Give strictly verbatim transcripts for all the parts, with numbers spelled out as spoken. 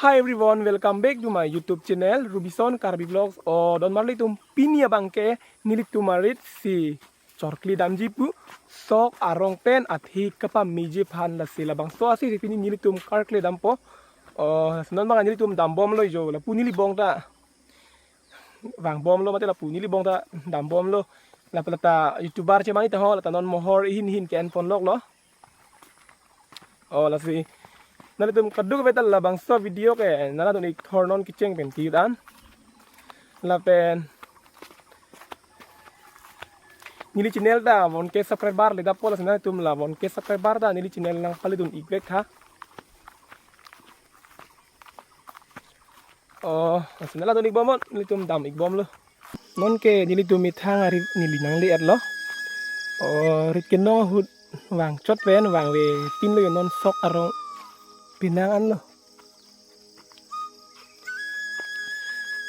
Hi everyone, welcome back to my YouTube channel Rubison Karbi Vlogs. O don marli tum, pini abang ke nelitum arit si chorkli damji pu sok arong pen athi kapameji aphan, lasi labangso asi si pini nelitum karkli dampo. O, non abang nelitum dambomlo jo, lapu neli bong ta vangbomlo, mate lapu neli bong ta dambomlo. Lapu lata YouTuber chemang ita ho, lata non mohor ihin ihin ke-enpon loklo. O, lasi nanglitum kadokave ta labangso video ke nanglitum ik thor non kecheng pen kejut an. Lapen neli channel ta one K subscriber le dapo, lasi nanglitum la one K subscriber ta neli channel nangpalidun ik vek tha. O, lasi nanglitum ik bom non, nelitum dam ik bomlo. Non ke nelitum methang arit neli nangle-etlo. O, rit kenong ahut vangchot pen vangve pinlo, non sok arong penang anlo.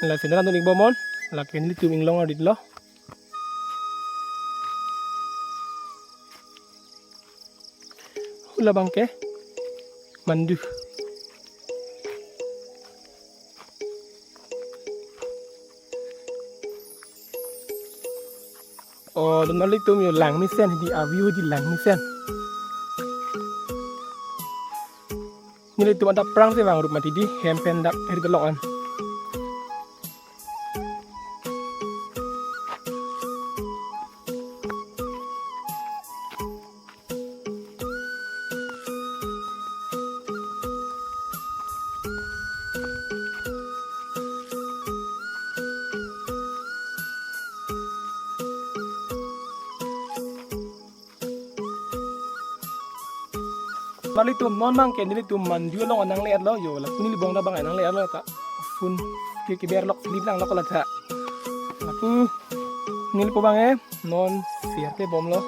Lasi nanglitum ik bom non, lake nelitum inglong aritlo. Hula abang ke mandu. O, don marli tum jo, langmesen hedi, a-view hedi langmesen. Nelitum adap prang si vangrup mati di hem pen dak eri telok an. Marli tum, non abang ke nelitum mandu along nangle-etlo jo, lapu neli bong ta abang nangle-etlo ta. Phone ke keber lok, flip nang lok la tha. Lapu neli po abang e non share ke bomlo.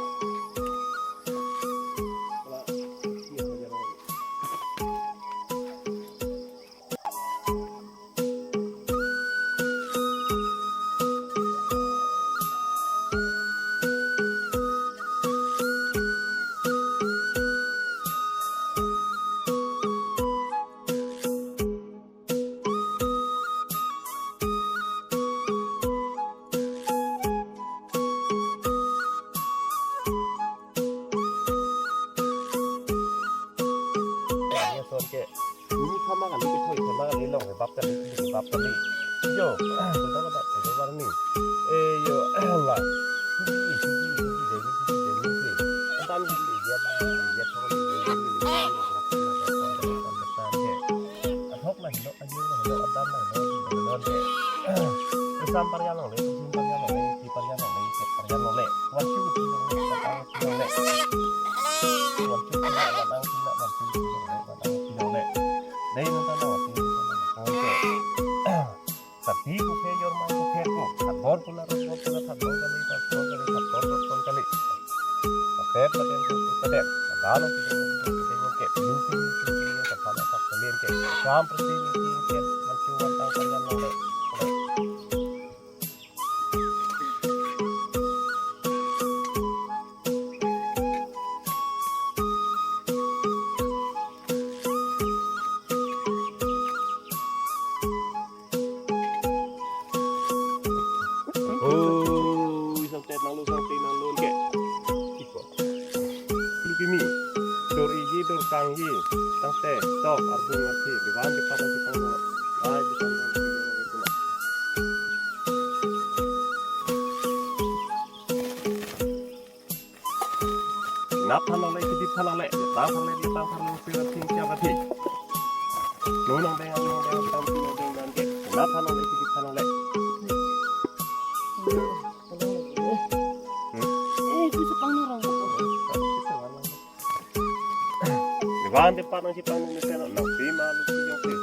Ini sama kali, ini sama kali, long bap kali, ini bap kali. Jo, ah, sudah pada, sudah warning. Eh, jo, lah. Ini, ini, ini, ini, ini, ini. Antam ini, dia, dia, dia, Ahok na helo, ajir na helo, adam na helo, helo de. Kesam parjan longle, kesam parjan longle, si parjan longle, si parjan longle. Wan chu chu longle, patang chu longle. Wan chu chu longle, patang chu na, wan chu chu longle, patang chu longle. Dei nonta na, wan chu chu longle. Oke. Tapi kuke jor mai kuke ku. Hat bor pula, rot bor pula, hat bor kali, hat bor kali, hat bor rot kon kali. Kapet lapen ke kadet. Kadalo ke ke ke ke ke. Lu ke ke ke ke. Kapala kap kalian ke. Kam persi ni ke ke. Manchu wantang kalian nole. Oh, isang tet nanglo, isang tet nanglo ke. Iko. Lu kimi. Dor iji, dor kangji. Tangte, tok, arbung, arti, diwan, dipan, dipan, ai, dipan, dipan, dipan, dipan. Nap than longle, kidip than longle, tang than longle, tang than longle, pira ting kya bathi. Lo nang deng, nang deng, tam tu nang deng, nang deng. Nap than longle, kidip than longle. Hmm? Eh, itu sepang orang. Diwan depan nang sipang nang mesen nang pima lu ki jok ki.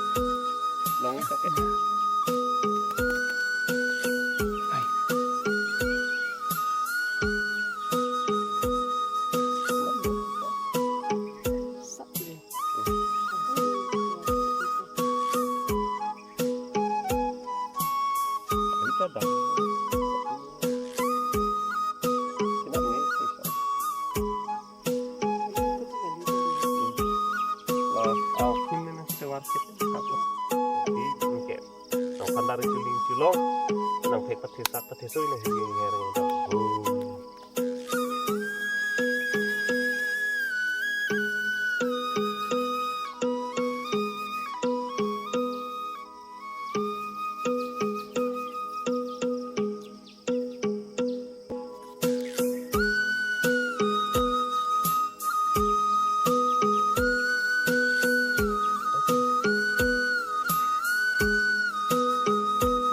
Long ita ke. Ai. Ita dah. Sina ni sisa. Lah, ah, phone ni na sewar ke. Lari chuling chulong, nang thek pathe sak pathe soi na hing hing her nang dam.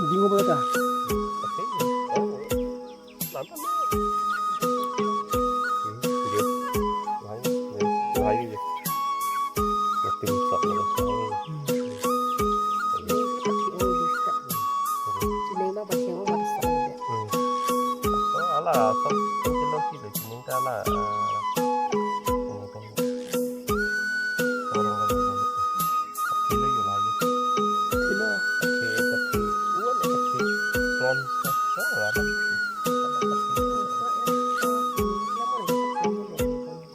Dingo ba ta? Ala, sok, sok, sok, sok, sok, ala, ah, ini kan. Orang, orang, orang. Kilo yo lagi. Kilo. Oke, oke. Uan, oke. Ton, ton, ton, ton.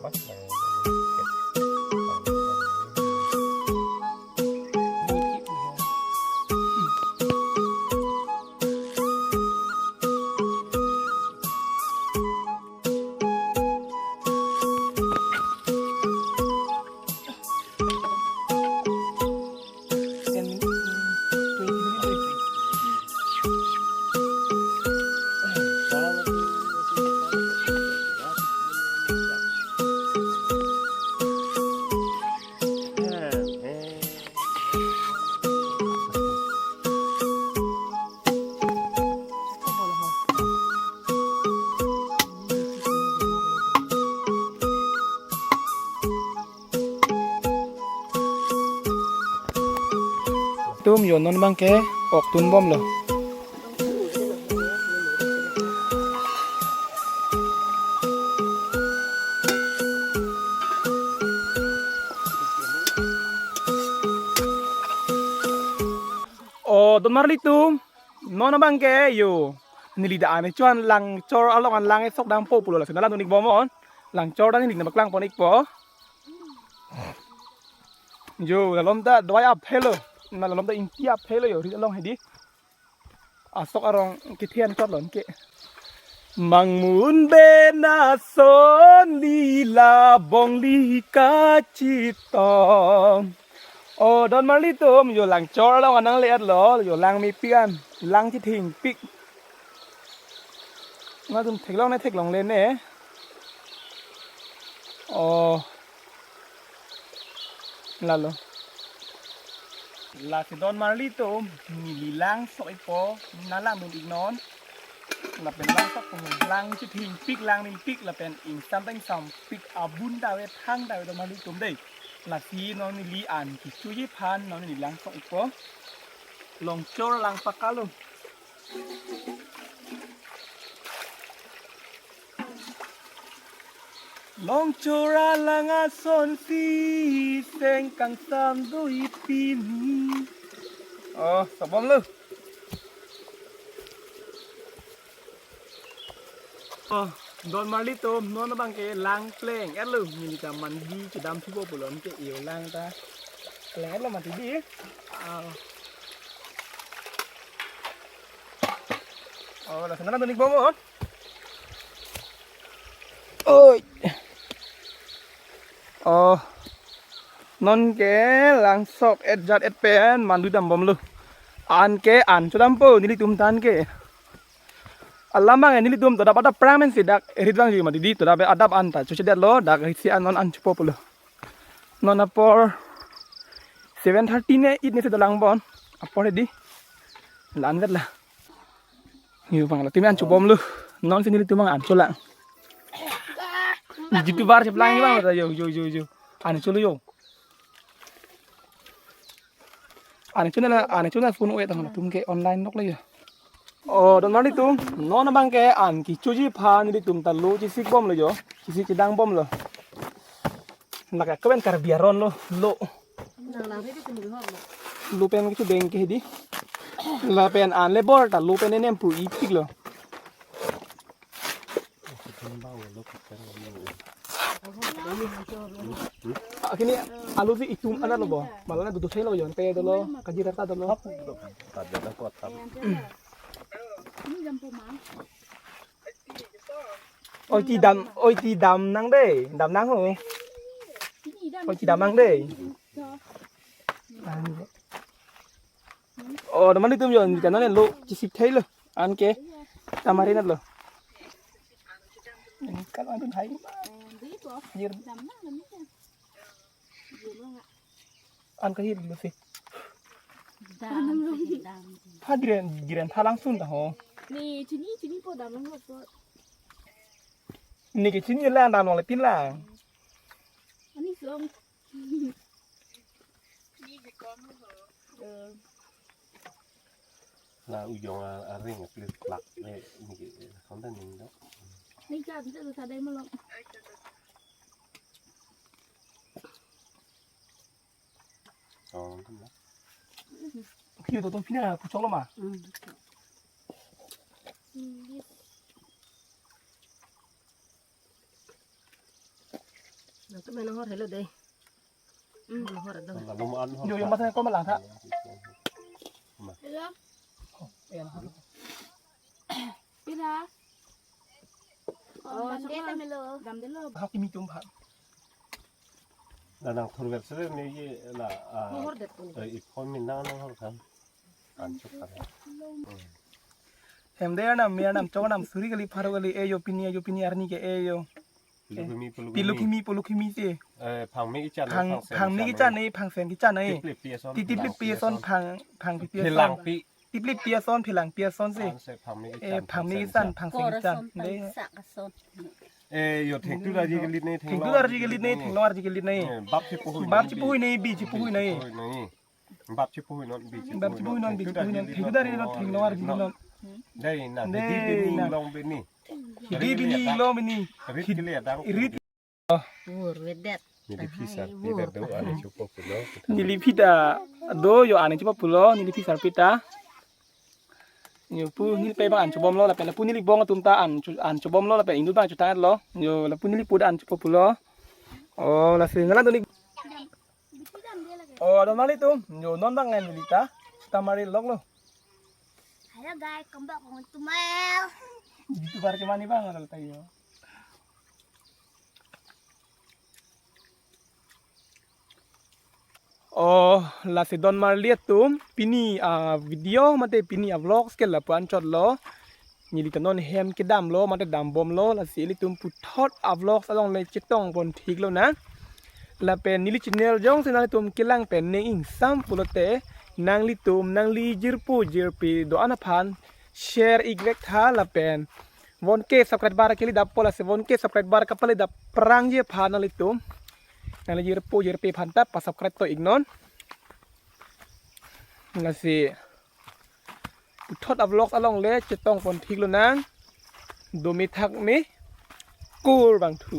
Pas, eh, oke. Tum yo non abang ke ok tun bomlo. O, don marli tum, non abang ke yo. Neli ta an chuan lang chor along an lang esok dampo pulo, lasi nanglang dun ik bomnon. Lang chor ta neli nangpaklang pon ikpo. Yo, lalom ta dawai aphelo. Na lalom ta ingti aphelo yo, rit along hedi. Asok arong kethian chot lon ke. Mangmun ben ason lila bongli kachitong. O, don marli tum, yo lang chor along an nangle-etlo, yo lang mepik an, lang chithingpik. Nangtum theklong ne theklongle ne. O. Lalo. Lasi don marli tum, neli lang sok ikpo, nanglang dun iknon. Lapen lang sok pu, lang chithingpik, lang mepik, lapen ingsam ta ingsampik, abun ta ave, thang ta ave don marli tum dei. Lasi non neli an kechoji aphan, non neli lang sok ikpo. Long chor lang pakalo. Long chor alang asonsi seng kangsam do ipini. O, sok bomlo. O, don marli tum, non abang ke lang pleng-etlo, neli ta mandi kedam thupo pulo, anke yo lang ta pleng-etlo mati di. A. O, lasi nanglang dun ik bomnon. Oi. O. Non ke lang sok-et jat-et pen mandu dam bomlo. Anke an chodampo nelitum ta anke. Alam abang nelitum todap adap prang mensi dak rit vangji mati di, todap adap an ta chochedetlo, dak rit si an non an chopo pulo. Non apor seven thirty ne eight ne si dolang bon. Apor hedi. La-an vet la. Yo abang, la timi an chobomlo. Non si nelitum abang an cholang. YouTuber cheplang abang ta yo, yo, yo, yo. An cholo yo. An chona la, an chona phone o-et tang latum ke online nok le yo. O, don marli tum, non abang ke an kechoji aphan nelitum ta lo chesik bomlo yo. Chesik chedang bomlo. Lake keven Karbi aron lo, lo. Nang lang hedi tum hor lo. Lo pen kecho deng ke hedi. Lapen an le bor ta lo pen enem pu ipiklo. Akini alu si itum anak lo bo. Malah na dudu sai lo yon te dolo, kajir ta dolo. Oi ti dam, oi ti dam nang dei, dam nang ho. Oi ti dam nang dei. Oh, teman itum yon, channel lo, chisip thai lo, anke, tamarin lo. Kalau adun hai, jir. An kahir lo si. Dam, dam. Ha giren, giren thalang sun ta ho. Ni, chini, chini po dam lang po. Ni ke chini lang dam lang le pin lang. Ani song. La ujong a, a ring a plis plak le ni ke konten ni do. Ni ka bisa tu sadai malom. Oh, konten la. Kiri to to pina puchong lo ma. Nang tu main hor hello dei. Hmm, hor do. Lalu ma an hor. Yo, yo, mas ko malang tha. Hello. Oh, ya. Pina. Oh, dam de ta melo. Dam de lo. Hak kimi tum pha. La nang thurver sere me ye la, ah, hor det pun. Eh, iphone me nang nang hor kan. An chok kan. Hem de arnam, me arnam, chok arnam, suri kali, pharo kali, eh, yo pini, eh, yo pini, arni ke, eh, yo. Pilu kimi, pilu kimi. Pilu kimi, pilu kimi si. Eh, phang me kechan, phang, phang sen phang me kechan, eh, phang sen kechan, eh. Tiplip pi ason, tiplip pi ason, phang, phang pi ason. Philang pi. Tiplip pi ason, philang pi ason si. An se phang me kechan, eh, phang me kechan, phang sen kechan. Kor ason, de. Phang sak ason. Eh, yo, thengtu arji kelit ne, thengtu arji kelit ne, thenglo arji kelit ne. Eh, bap chipuhui ne, bap chipuhui ne, bi chipuhui ne. Bap chipuhui non, bi chipuhui non, bi chipuhui non. Thengtu arji non, thenglo arji non. Dei na, dei, dei, dei, na. Long bini. Dei bini, long bini. Rit kele adang. Rit. Vur vedet. Neli phi sarpi ta do, ane chopo pulo. Neli phi ta do, yo ane chopo pulo, neli phi sarpi ta. Yo pu neli pe bang an chobom lo, lapen lapu neli bong atum ta an cho-, an chobom lo, lapen inut bang chotang lo. Yo lapu neli pu ta an chopo pulo. Oh, lasi ngalang doni. Oh, adon mali tum. Yo non bang ngai neli ta. Tamari lok lo. Hello guys, come back home to my. Di tu bar ke mani bang ngal tayo. Oh, lasi don marli atum, pini a video mate pini a vlogs ke lapu-an chot lo. Neli ta non hem kedam lo, mate dambom lo, lasi ilitum puthot a vlogs along le chetong pon thik lonang. Lapen neli channel jongsi nanglitum kelang pen ne ingsam pulote, nanglitum, nangli jirpo jirpi do-an aphan share ik vek tha lapen one K subscriber kali dap po, lasi one K subscriber kapale dap prangji aphan nanglitum. Nangli jirpo jirpi aphan ta pa subscribe to ik non. Lasi puthot a vlogs along le chetong pon thik lonang. Dome thak me. Kur bang thu.